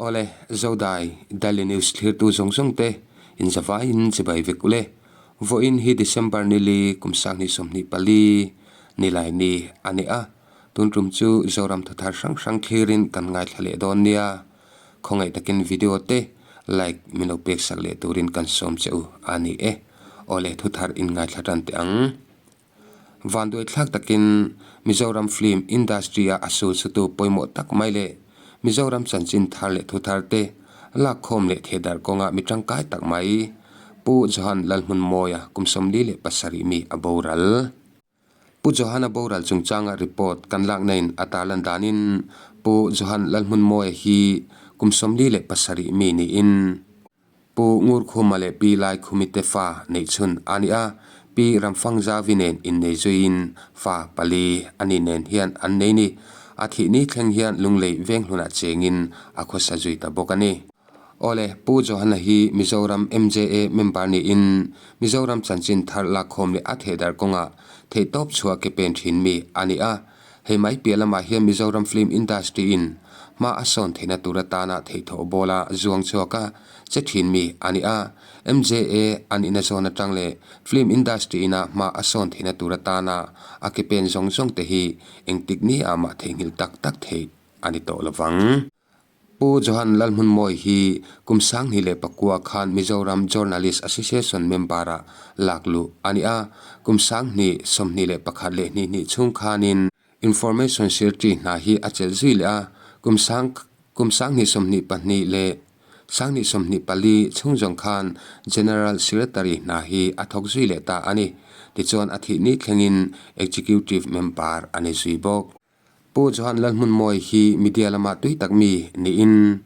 Awle, Zodai, Daily News thlirtu zawng zawng te, inzavaiin chibai vek ule. Vawiin hi December nili kum 2024 nilai ni a ni a, tun tum chu Zoram thuthar hrang hrang thlirin kan ngaithla leh dawn nia. Khawngaih takin video te like min lo pek sak leh turin kan sawm che u a ni e. Awle, thuthar in ngaithla tan teh ang. Vanduaithlak takin Mizoram film industry-a a sulsutu pawimawh tak mai leh Mizoram chanchin thar leh thu thar te lakkhawm leh thehdarh kawnga mi tangkai tak mai Pu Johan Lalhmunmawia kum 47 mi a boral. Pu Johan-a boral chungchanga report kan lakna-in a tarlan danin Pu Johan Lalhmunmawia hi kum 47 mi niin Pu Ngurkhuma leh Pi Laikhumi te fa neih chhun a ni a, Pi Ramfangzavi nen innei zuiin fa pali a ni nen hian an nei ni. A thih ni thleng hian Lunglei Venghlunah chengin a khawsa zui ta bawk a ni. Awle, Pu Johana hi Mizoram MJA member niin Mizoram chanchin thar lakkhawm leh a thehdarh kawngah theihtawp chhuah ke pen thin mi a ni a. Hei mai piah lamah hian Mizoram Film Industry in hma a sawn theihna tur atana theihthawh bawla zuang chhuak a che thin mi a ni a. MJA an ina zawn atang leh Film Industry ina hma a sawn theihna tur atana a ke pen zawng zawng te hi engtik ni ah mah theihnghilh tak tak theih a ni tawh lovang. Pu Johan Lalhmunmawi hi kum 2009 khan Mizoram Journalist Association member-ah lak luh a ni a, kum 2021 leh hnih hnih chhung khanin Information Secretary hna hi a chelh zui leh a, kum sang kum 2022 leh 2024 chhung zawng khan General Secretary hna hi a thawk zui leh ta a ni. Tichuan a thih ni thlengin Executive Member a ni zui bawk. Pu Johan Lalhmunmawi hi media lama tui tak mi niin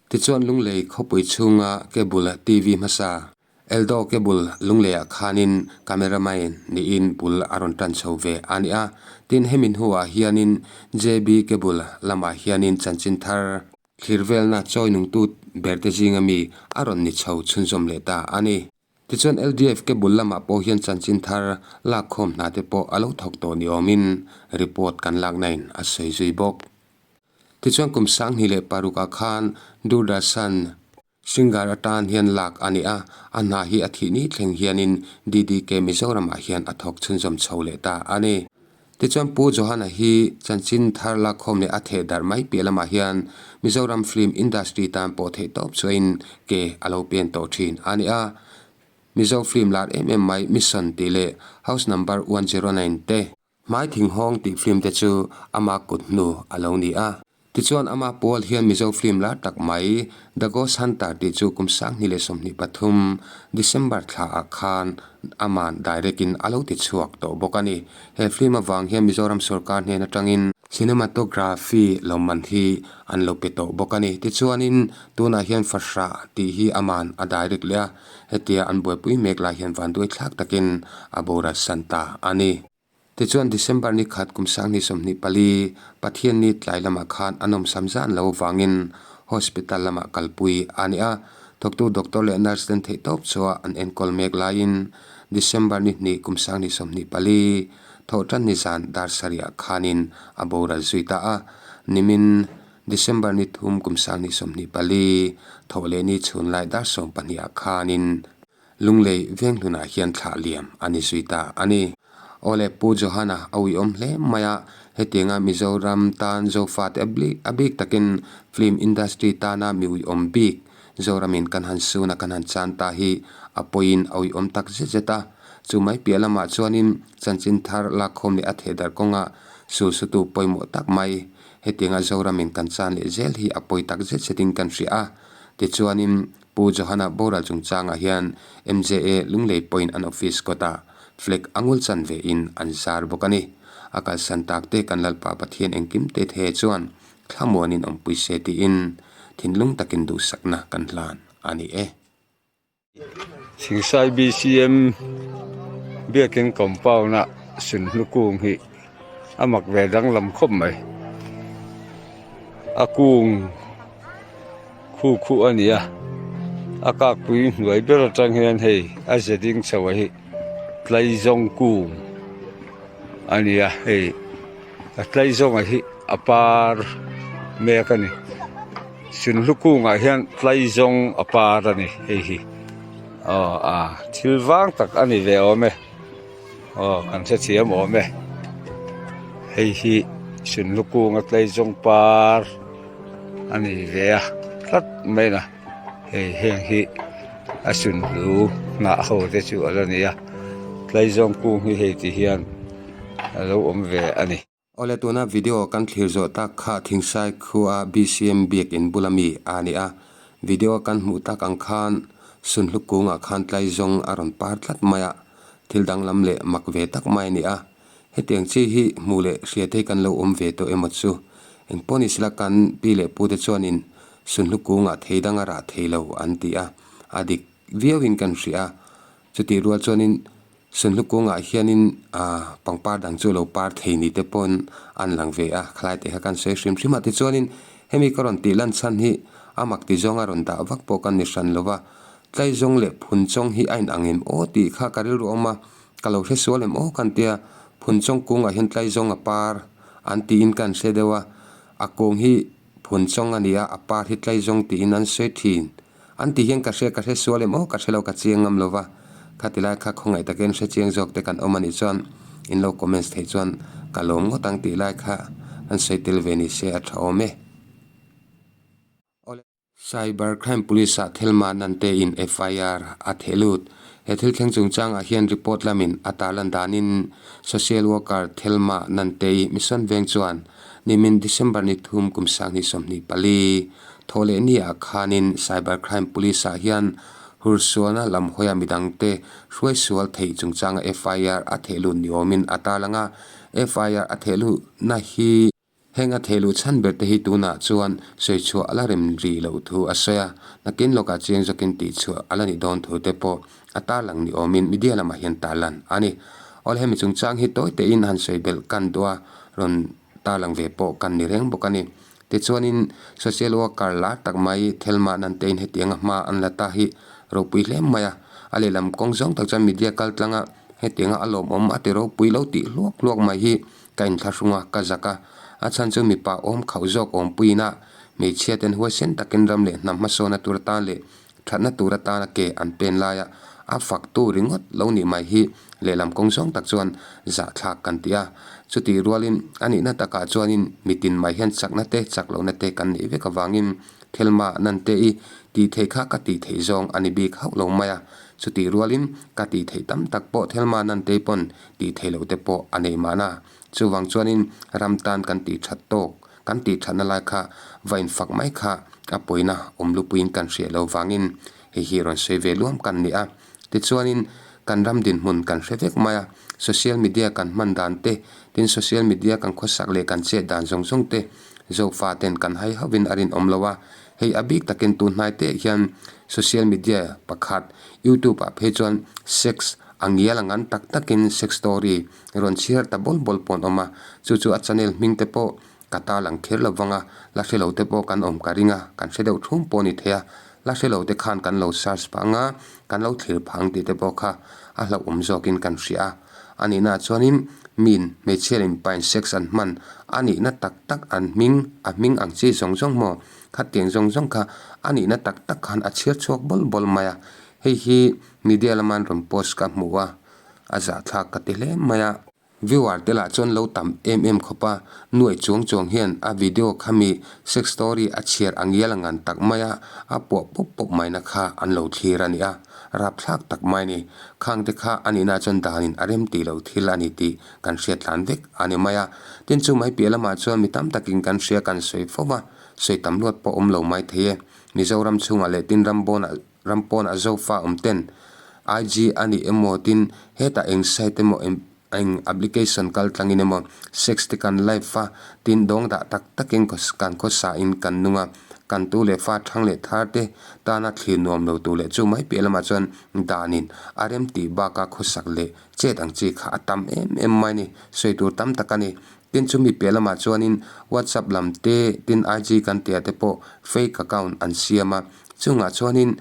tichuan Lunglei khawpui chhunga cable TV hmasa Eldo Cable Lungleiah khanin cameraman niin bul a rawn tan chho ve a ni a. Tin, hemi hnuah hianin JB Cable lamah hianin chanchin thar thlir velna chawi nungtu berte zinga mi a rawn ni chho chhunzawm leh ta a ni. Tichuan LDF ke bul lamah pawh hian chanchin thar lakkhawm hna te pawh a lo thawk tawh ni awmin report kan lakna in a sawi zui bawk. Tichuan kum 2006 ah khan Doordarshan Singer atan hian lak a ni a, a hna hi a thih ni thleng hianin DDK Mizoramah hian a thawk chhunzawm chho leh ta a ni. Tichuan Pu Johana hi chanchin thar lakkhawm leh a theh darh mai piah lamah hian Mizoram film industry tan pawh theih tawp chuain ke a lo pen tawh thin a ni a. Mizo film lar em em mai Mission tih leh House Number 109 te, Hmai Thinghawng tih film te chu ama kut hnu a lo ni a. Tichuan ama pawl hian Mizo film lar tak mai The Ghost Hunter tih chu kum 2023 December thla ah khan aman direct in a lo ti chhuak tawh bawk a ni. He film avang hian Mizoram sorkar hnen atangin Cinematography lawmman hi an lo pe tawh bawk a ni. Tichuanin tunah hian Fahrah tih hi aman a direct leh a, hetia an buaipui mek lai hian vanduai thlak takin a boral san ta a ni. Tichuan December ni khat kum 2024 Pathianni tlai lamah khan a nawmsam zan lo vangin hospital lamah kalpui a ni a, thawktu doctor leh nurse ten theihtawp chhuah an enkawl mek laiin December ni hnih kum 2024 thawhtan ni zan dar sarihah khanin a boral zui ta a, nimin December ni thum kum 2024 thawh leh ni chhun lai dar 12 ah khanin Lunglei Venghlunah hian thlah liam a ni zui ta a ni. Awle Pu Johana a uiawm hle mai a, hetianga Mizoram tan Zofate a bik takin film industry tana mi uiawm bik Zoramin kan han suna kan han chan ta hi a pawiin a uiawm tak zet zet a. Chu mai piah lamah chuanin chanchin thar lakkhawm leh a thehdarh kawngah sulsutu pawimawh tak mai hetianga Zoramin kan chan leh zel hi a pawi tak zet zetin kan hria a. Tichuanin Pu Johana boral chungchangah hian MJA Lunglei pawhin an office kawtah flag a ngul chan ve in an zar bawk a ni. A kalsan tak te kan Lalpa Pathian engkim te the chuan thlamuanin awmpui se tiin thinlung takin duhsakna kan hlan a ni e. Thingsai BCM biakin compound a sunhlu kung hi a mak ve danglam khawp mai a kung. Khu khu a ni a, a kakpui hnuai ber atang hian hei a ze ding chho a hi tlaizawng kung a ni a hei a tlaizawng a hi a par mek a ni. Sunhlu kungah hian tlaizawng a par a ni hei hi aw a thil vang tak a ni ve awm e aw kan hrethiam awm e hei hi sunhlu kunga tlaizawng par a ni ve a tlat mai a hei heng hi a sunhlu hnah ho te chu a la ni a tlaizawng kung hi hei ti hian a lo awm ve a ni. Awle tuna video kan thlir zawh tak kha Thingsai khua BCM biakin bula mi a ni a, video kan hmuh tak ang khan Sunhlu kungah khan tlaizawng a rawn par tlat mai a, thil danglam leh mak ve tak mai a ni a, hetiang chi hi hmuh leh hria te hi kan lo awm ve tawh emaw chu. Engpawh ni sela kan pi leh pu te chuanin Sunhlu kungah thei dang a rah thei lo an ti a, a dik viauin kan hria a, chutih rual chuanin Sunhlu kungah hianin aaa pangpar dang chu lo par thei ni te pawn an lang ve a, khalai tih kha kan sawi hrim hrim a. Tichuanin hemi ka rawn tih lan chhan hi a mak ti zawnga rawn dah vak pawh kan ni hran lo va, tlaizawng leh phunchawng hi a inang em aw tih kha ka rilru awm a, ka lo hre sual em aw kan tia, phunchawng kungah hian tlaizawng a par an tiin kan hre deuh a, a kung hi phunchawng a ni a, a par hi tlaizawng tiin an sawi thin. An tih hian ka hria, ka hre sual em aw, ka hre lo, ka chiang ngam lo va. Khati lai kha khawngaih takin hre chiang zawk te kan awm a nih chuan in lo comments theih chuan ka lawm ngawt ang tih lai kha an sawi tel ve ni se a tha awm e. Awle. Cyber Crime Police ah Thelma Nante in FIR a theh lut. He thil thleng chungchangah hian report lamin a tarlan danin Social Worker Thelma Nantei Mission Veng chuan Nimin December ni thum kum 2024 thaw leh ni ah khanin Cyber Crime Police ah hian hursualna lam hawia midangte hruai sual theih chungchanga FIR a theh lut ni awmin a tarlang a, FIR a theh luhna hi heng a theh luh chhan ber te hi tunah chuan sawi chhuah a la rem rih loh thu a sawi a, nakin lawkah chiang zawkin tih chhuah a la nih dawn thu te pawh a tarlang ni awmin media lamah hian tarlan a ni. Awle hemi chungchang hi tawi tein han sawi belh kan duh a, rawn tarlang ve pawh kan ni reng bawk a ni. Tichuanin social worker lar tak mai Thelma Nantein hetianga hma an la ta hi ropui hle mai a, a lehlam kawng zawng tak chuan media kal tlanga hetianga a lawmawm a ti ropui lo tih hluak hluak mai hi ka inthlahrung a, ka zak a. A chhan chu mipa awm khauh zawk awmpuiin a hmeichhia ten huaisen takin ram leh hnam hmasawna tur atan leh Thatna tur atana ke an pen laia a faktu ringawt lo nih mai hi lehlam kawng zawng tak chuan zahthlak kan ti a. Chutih rualin a nihna takah chuanin mitin mai hian chakna te chak lohna te kan neih vek avangin Thelma Nante i tih theih kha ka tih theih zawng a ni bik hauh lo mai a. Chutih rualin ka tih theih tam tak pawh Thelma Nantei pawn tih theih loh te pawh a nei mahna. Chuvang chuanin ram tan kan tih that tawk Kan tih thatna lai kha va infak mai kha a pawina awm lupuiin kan hriat lo vangin hei hi rawn sawi ve luam kan ni a. Tichuanin kan ram dinhmun kan hre vek mai a, social media kan hman dan te, tin social media kan khawsak leh kan chet dan zawng zawng te Zofa ten kan hai hauhin a rinawm lo a. Hei a bik takin tun hnai te hian social media pakhat youtube ah phei chuan sex a ngial a ngan tak takin sex story rawn chhiar ta bawl bawl pawh an awm a, chu chu a channel hming te pawh ka ta lang kher lo vang a, la hre lo te pawh kan awm ka ring a, kan hre deuh thum pawh a ni thei a, la hre lo te khan kan lo search phah ang a, kan lo thlir phah ang tih te pawh kha a hlauhawm zawkin kan hria a, a nihna ah chuanin miin hmeichhia leh mipain sex an hman a nihna tak tak an hming a hming ang chi zawng zawng maw khatiang zawng zawng kha a nihna tak tak khan a chhiar chhuak bawl bawl mai a, hei hi media lama an rawn post ka hmu a. A zahthlak ka ti hle mai a. Viewer te lah chuan lo tam em em khawp a, nuaih chuang chuang hian a video khami sex story a chhiar a ngial a ngan tak mai a, a puah pawp pawp mai na kha an lo thlir a ni a, rapthlak tak mai a ni. Khang te kha a nihna chuan danin a rem tih loh thil a ni tih kan hriat tlan vek a ni mai a. Tin chu mai piah lamah chuan mi tam takin kan hria kan sawi fo va, sawi tam luat pawh awm lo mai thei e. Mizoram chhungah leh tin ram bawnah Ram pawnah Zofa awm ten IG a nih emaw tin hetah eng site emaw eng application kal tlangin emaw sex te kan live a tin dawng dah tak takin kan khawsa in kan nung a, kan tu leh fa thang leh thar te tana thlir nuam lo tur leh chu mai piah lamah chuan danin a rem tih baka khawsak leh chet ang chi kha a tam em em mai a ni, sawi tur tam tak a ni. Tin chumi piah lamah chuanin WhatsApp lam te tin IG kan tih ah te pawh fake account an siam a. Chungah chuanin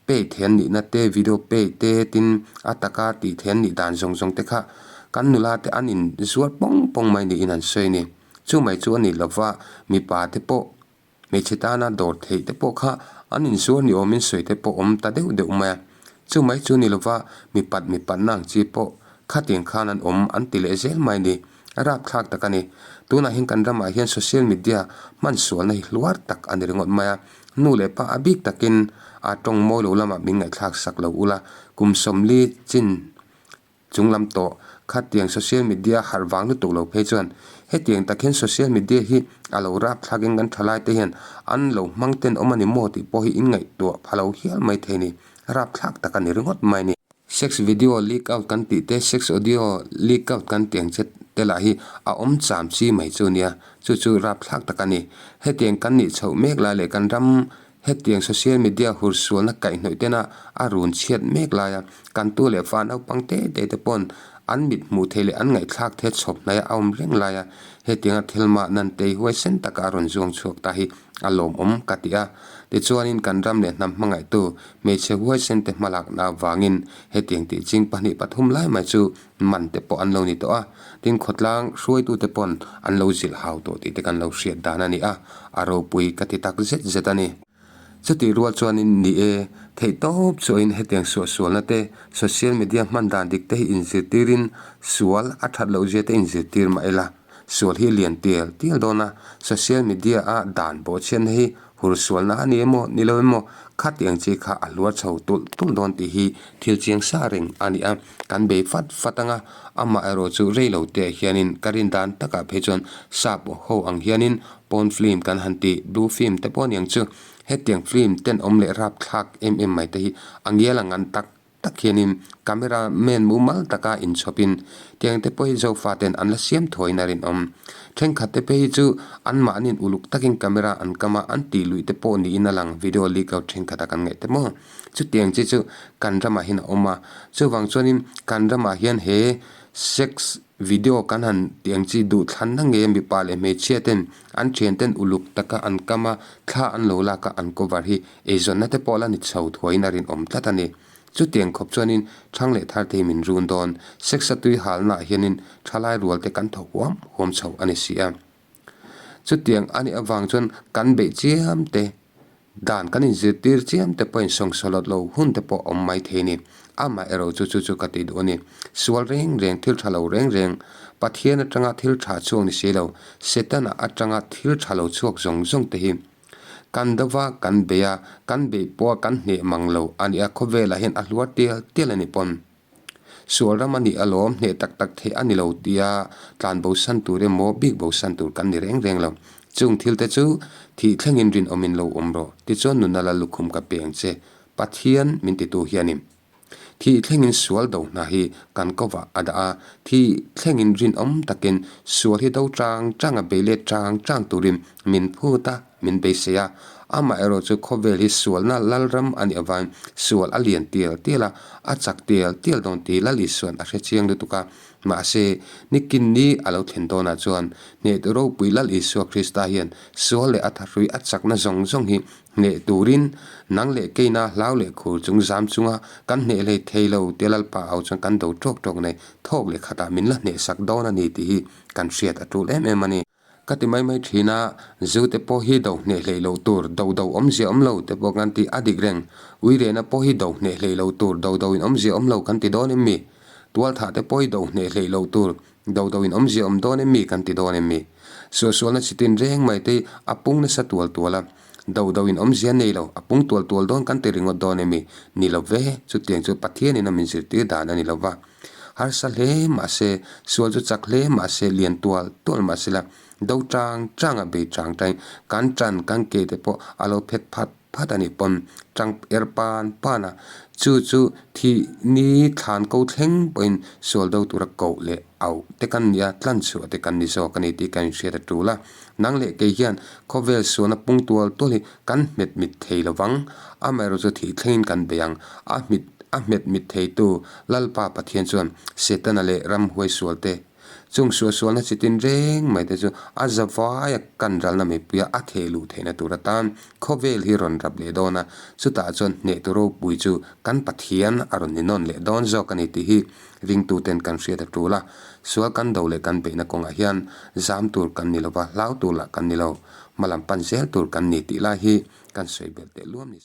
pay theih an nihna te video pay te tin a taka tih theih an nih dan zawng zawng te kha kan nula te an in zuar pawng pawng mai niin an sawi a ni. Chumai chu a ni lova mipa te pawh. Hmeichhe tana dawr theih te pawh kha an inzuar ni awmin sawi te pawh awm ta deuh deuh mai a. Chu mai chu ni lova mipat mipatna ang chi pawh khatiang khan an awm an ti leh zel mai ni. A rapthlak tak a ni. Tunah hian kan ramah hian social media hman sualna hi hluar tak a ni ringawt mai a. Nu leh pa a bik takin a tawng mawi lo lamah min ngaihthlak sak lo ula, kum 40 chin chung lam tawh khatiang social media harh vang lutuk lo phei chuan hetiang tak hian social media hi a lo rapthlakin kan thalai te hian an lo hmang ten awm a ni maw tih pawh hi in ngaihtuah pha lo hial mai thei ni. Rapthlak tak a ni ringawt mai ni. Sex video leak out kan tih te, sex audio leak out kan tih ang che te lah hi a awm cham chi mai chu nia, chu chu rapthlak tak a ni. Hetiang kan nih chhoh mek lai leh kan ram hetiang social media hur sualna kaihhnawih tena a run chhiat mek laia kan tu leh fa naupang te te te pawn an mit hmuh theih leh an ngaihthlak the chhawp hnaia a awm reng laia hetianga thil mah nan tei huaisen taka a rawn zuang chhuak ta hi a lawmawm ka ti a. Tichuanin kan ram leh hnam hmangaihtu hmeichhe huaisen te hmalakna avangin hetiang tih ching pahnih pathum lai mai chu man te pawh an lo ni tawh a, tin khawtlang hruaitute pawn an lo zilh hau tawh tih te kan lo hriat dan a ni a, a ropui ka ti tak zet zet a ni. Chutih rual chuanin ni e, theih tawp chuahin hetiang suahsualna te, social media hman dan dik te hi inzirtirin sual a that loh zia te inzirtir mah ila, Sual hi lian tial tial dawn a, social media a dan bawhchhiatna hi hur sualna a ni emaw ni lo emaw khatiang chi kha a hluar chho tulh tulh dawn tih hi thil chiang sa reng a ni a, kan bei fat fat ang a, amah erawh chu rei lo te hianin ka rin dan takah phei chuan sap ho ang hianin porn film kan han tih blue film te pawh a niang chu hetiang film tenawm leh rapthlak em em mai te hi a ngial ang an tak tak hianin camera man mumal taka inchhawpin tiang te pawh hi Zofa ten an la siam thuaiin a rinawm. Thenkhat te phei hi chu anmahniin uluk takin camera an kam a, an tih luih te pawh niin a lang video leak out thenkhat a kan ngaih te maw. Chutiang chi chu kan ramah hian a awm a, chuvang chuanin kan ramah hian he sex video kan han tih ang chi duhthlanna nge mipa leh hmeichhia ten an thian ten uluk taka an kam a, thla an lo lak a an cover hi Eizawnna te pawh la ni chho thuaiin a rinawm tlat a ni. Chutiang khawp chuanin Thang leh Tharte hi min run dawn. Sex a tui halnaah hianin thalai rual te kan tho huam huam chho a ni si a. Chutiang a nih avang chuan kan beih chiam te, dan kan inzirtir chiam te pawhin sawngsawlawt lo hun te pawh a awm mai thei a ni. Amaherawh chu chu chu ka tih duh a ni. Sual reng reng, thil tha lo reng reng, Pathian atanga thil tha chhuak ni si lo, Setana atanga thil tha lo chhuak zawng zawng te hi Kan dova, kan bei a, kan beih pawha kan hneh mang lo a nia, khawvelah hian a hluar tial tial a ni pawn. Sual ram a nih alawm, hneh tak tak theih a ni lo tia tlan bosan tur emaw bik bosan tur kan ni reng reng lo. Chung thil te chu thih thlengin rinawmin lo awm rawh, tichuan nuna la lukhum ka pe ang che, Pathian min titu hianin. Thih thlengin sual do hna hi kan kovah a dah a, thih thlengin rinawm takin sual hi do chang changa bei let chang chang turin min phut a, min beisei a. Amaherawh chu khawvel hi sualna lalram a nih avangin sual a lian tial tial a, a chak tial tial dawn tih Lal Isua'n a hre chiang lutuk a. Mahse, nikin ni a lo thlen dawnah chuan hnehtu ropui Lal Isua Krista hian sual leh a thahrui a chakna zawng zawng hi Hneh turin nang leh keina hlau leh khur chung zam chunga kan hneh hlei thei lo tia Lalpa au chuan kan do tawk tawk nei thawk leh khatah min la hneh sak dawn a ni tih hi kan hriat a tul em em a ni. Ka ti mai mai thin a, zu te pawh hi do hneh hlei lo tur, do do awmzia awm lo te pawh kan ti a dik reng. Uirena pawh hi do hneh hlei lo tur, do do in awmzia awm lo kan ti dawn em mi? Tualthah te pawh hi do hneh hlei lo tur, Do do in awmzia awm dawn em mi kan ti dawn em mi? Suahsualna chi tin reng mai te a pung nasa tual tual a, do do in awmzia nei lo, a pung tual tual dawn kan ti ringawt dawn em mi? Ni lo ve, chutiang chu Pathian in a min zirtir dan a ni lo va. Harsa hle mah se, sual chu chak hle mah se, lian tual tual mah se la, do chang chang a bei chang changin kan tan kan ke te pawh a lo phet phat phat a nih pawn tang er pan pan a, chu chu thih ni thlan ko thleng pawhin sual do tura koh leh auh te kan ni a, tlan chhuah te kan ni zawk a ni tih kan inhriat a tul a. Nang leh kei hian khawvel sualna pung tual tual hi kan hmet mit thei lo vang, amaherawh chu thih thlengin kan bei ang, a hmit a hmet mit theitu Lalpa Pathian chuan Setana leh ramhuai sual te Chung suahsualna chi tin reng mai te chu a zavaia kan ralna mipuia a theh luh theihna tur atan khawvel hi rawn rap leh dawn a, chutah chuan hnehtu ropui chu kan Pathian a rawn ni nawn leh dawn zawk a ni tih hi ringtuten kan hriat a tul a. Sual kan do leh kan beihna kawngah hian zam tur kan ni lova, hlau tur lah kan ni lo. Hma lam pan zel tur kan ni tih lai hi kan sawi belh teh luam ni.